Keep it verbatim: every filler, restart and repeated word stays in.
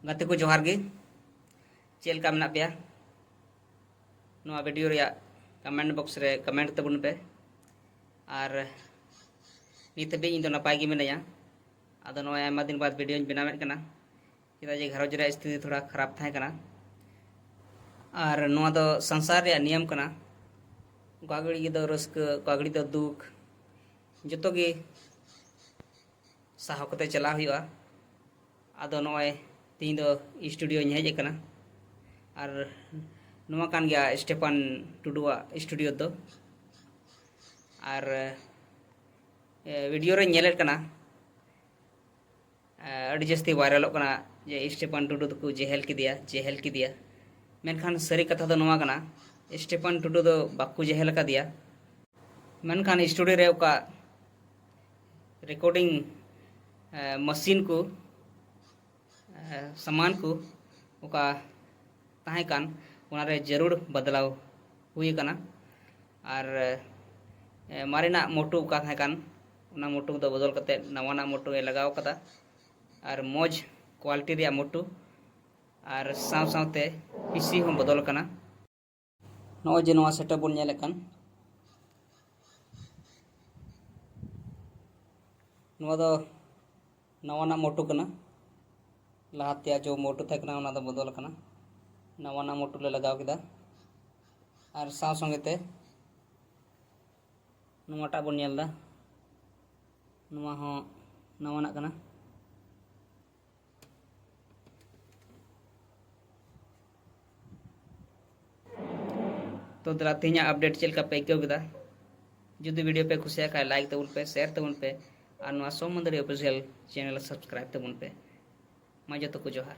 ᱜᱟᱛᱮ ᱠᱚ, ᱡᱚᱦᱟᱨ ᱜᱮ᱾ ᱪᱮᱫ ᱞᱮᱠᱟ ᱢᱮᱱᱟᱜ ᱯᱮᱭᱟ? ᱱᱚᱣᱟ ᱵᱷᱤᱰᱤᱭᱳ ᱨᱮᱭᱟᱜ ᱠᱚᱢᱮᱱᱴ ᱵᱚᱠᱥ ᱨᱮ ᱠᱚᱢᱮᱱᱴ ᱛᱟᱵᱚᱱ ᱯᱮ᱾ ᱟᱨ ᱱᱤᱛ ᱦᱟᱹᱵᱤᱡ ᱤᱧ ᱫᱚ ᱱᱟᱯᱟᱭ ᱜᱮ ᱢᱤᱱᱟᱹᱧᱟ᱾ ᱟᱫᱚ ᱱᱚᱜᱼᱚᱭ ᱟᱭᱢᱟ ᱫᱤᱱ ᱵᱟᱫᱽ ᱵᱷᱤᱰᱤᱭᱳᱧ ᱵᱮᱱᱟᱣᱮᱫ ᱠᱟᱱᱟ, ᱪᱮᱫᱟᱜ ᱡᱮ ᱜᱷᱟᱨᱚᱸᱡᱽ ᱨᱮᱭᱟᱜ ᱥᱛᱷᱤᱛᱤ ᱛᱷᱚᱲᱟ ᱠᱷᱟᱨᱟᱯ ᱛᱟᱦᱮᱸ ᱠᱟᱱᱟ᱾ ᱟᱨ ᱱᱚᱣᱟ ᱫᱚ ᱥᱚᱝᱥᱟᱨ ᱨᱮᱭᱟᱜ ᱱᱤᱭᱚᱢ ᱠᱟᱱᱟ᱾ ᱚᱠᱟ ᱜᱷᱟᱹᱲᱤᱡ ᱫᱚ ᱨᱟᱹᱥᱠᱟᱹ, ᱚᱠᱟ ᱜᱷᱟᱹᱲᱤᱡ ᱫᱚ ᱫᱩᱠ, ᱡᱚᱛᱚ ᱜᱮ ᱥᱟᱦᱟᱣ ᱠᱟᱛᱮ ᱪᱟᱞᱟᱜ ᱦᱩᱭᱩᱜᱼᱟ᱾ ᱟᱫᱚ ᱱᱚᱜᱼᱚᱭ ᱛᱮᱦᱮᱧ ᱫᱚ ᱥᱴᱩᱰᱤᱭᱳᱧ ᱦᱮᱡ ᱟᱠᱟᱱᱟ᱾ ᱟᱨ ᱱᱚᱣᱟ ᱠᱟᱱ ᱜᱮᱭᱟ ᱥᱴᱮᱯᱷᱟᱱ ᱴᱩᱰᱩᱣᱟᱜ ᱥᱴᱩᱰᱤᱭᱳ ᱫᱚ᱾ ᱟᱨ, ᱮ, ᱵᱷᱤᱰᱤᱭᱳ ᱨᱮᱧ ᱧᱮᱞᱮᱫ ᱠᱟᱱᱟ, ᱮ, ᱟᱹᱰᱤ ᱡᱟᱹᱥᱛᱤ ᱵᱷᱟᱭᱨᱟᱞᱚᱜ ᱠᱟᱱᱟ ᱡᱮ ᱥᱴᱮᱯᱷᱟᱱ ᱴᱩᱰᱩ ᱫᱚᱠᱚ ᱡᱮᱦᱮᱞ ᱠᱮᱫᱮᱭᱟ, ᱡᱮᱦᱮᱞ ᱠᱮᱫᱮᱭᱟ᱾ ᱢᱮᱱᱠᱷᱟᱱ ᱥᱟᱹᱨᱤ ᱠᱟᱛᱷᱟ ᱫᱚ ᱱᱚᱣᱟ ᱠᱟᱱᱟ, ᱥᱴᱮᱯᱷᱟᱱ ᱴᱩᱰᱩ ᱫᱚ ᱵᱟᱠᱚ ᱡᱮᱦᱮᱞ ᱟᱠᱟᱫᱮᱭᱟ᱾ ᱢᱮᱱᱠᱷᱟᱱ ᱥᱴᱩᱰᱤᱭᱳ ᱨᱮ ᱚᱠᱟ ᱨᱮᱠᱚᱨᱰᱤᱝ, ᱮ, ᱢᱮᱥᱤᱱ ᱠᱚ, ᱮ, ᱥᱟᱢᱟᱱ ᱠᱚ ᱚᱠᱟ ᱛᱟᱦᱮᱸ ᱠᱟᱱ, ᱚᱱᱟᱨᱮ ᱡᱟᱹᱨᱩᱲ ᱵᱚᱫᱞᱟᱣ ᱦᱩᱭ ᱟᱠᱟᱱᱟ᱾ ᱟᱨ, ᱮ, ᱢᱟᱨᱮᱱᱟᱜ ᱢᱚᱴᱩ ᱚᱠᱟ ᱛᱟᱦᱮᱸ ᱠᱟᱱ, ᱚᱱᱟ ᱢᱚᱴᱩ ᱫᱚ ᱵᱚᱫᱚᱞ ᱠᱟᱛᱮ ᱱᱟᱣᱟᱱᱟᱜ ᱢᱚᱴᱩ ᱮ ᱞᱟᱜᱟᱣ ᱠᱟᱫᱟ᱾ ᱟᱨ ᱢᱚᱡᱽ ᱠᱣᱟᱞᱤᱴᱤ ᱨᱮᱭᱟᱜ ᱢᱚᱴᱩ, ᱟᱨ ᱥᱟᱶ ᱥᱟᱶᱛᱮ ᱯᱤᱥᱤ ᱦᱚᱸ ᱵᱚᱫᱚᱞ ᱟᱠᱟᱱᱟ᱾ ᱱᱚᱜᱼᱚᱭ ᱡᱮ ᱱᱚᱣᱟ ᱥᱮᱴᱟᱯ ᱵᱚᱱ ᱧᱮᱞᱮᱫ ᱠᱟᱱ, ᱱᱚᱣᱟ ᱫᱚ ᱱᱟᱣᱟᱱᱟᱜ ᱢᱚᱴᱩ ᱠᱟᱱᱟ᱾ ᱞᱟᱦᱟ ᱛᱮᱭᱟᱜ ᱡᱮ ᱢᱚᱴᱩ ᱛᱟᱦᱮᱸ ᱠᱟᱱᱟ, ᱚᱱᱟ ᱫᱚ ᱵᱚᱫᱚᱞ ᱟᱠᱟᱱᱟ᱾ ᱱᱟᱣᱟᱱᱟᱜ ᱢᱚᱴᱩ ᱞᱮ ᱞᱟᱜᱟᱣ ᱠᱮᱫᱟ᱾ ᱟᱨ ᱥᱟᱶ ᱥᱚᱸᱜᱮ ᱛᱮ ᱱᱚᱣᱟᱴᱟᱜ ᱵᱚᱱ ᱧᱮᱞ ᱮᱫᱟ, ᱱᱚᱣᱟ ᱦᱚᱸ ᱱᱟᱣᱟᱱᱟᱜ ᱠᱟᱱᱟ᱾ ᱛᱚ ᱫᱮᱞᱟ, ᱛᱮᱦᱮᱧᱟᱜ ᱟᱯᱰᱮᱴ ᱪᱮᱫ ᱞᱮᱠᱟ ᱯᱮ ᱟᱹᱭᱠᱟᱹᱣ ᱠᱮᱫᱟ? ᱡᱩᱫᱤ ᱵᱷᱤᱰᱤᱭᱳ ᱯᱮ ᱠᱩᱥᱤᱭᱟᱜ ᱠᱷᱟᱱ, ᱞᱟᱭᱤᱠ ᱛᱟᱵᱚᱱ ᱯᱮ, ᱥᱮᱭᱟᱨ ᱛᱟᱵᱚᱱ ᱯᱮ, ᱟᱨ ᱱᱚᱣᱟ ᱥᱳᱢ ᱢᱚᱱᱫᱤᱨ ᱚᱯᱷᱤᱥᱤᱭᱟᱞ ᱪᱮᱱᱮᱞ ᱥᱟᱵᱥᱠᱨᱟᱭᱤᱵ ᱛᱟᱵᱚᱱ ᱯᱮ᱾ ᱢᱟ ᱡᱚᱛᱚ ᱠᱚ ᱡᱚᱦᱟᱨ᱾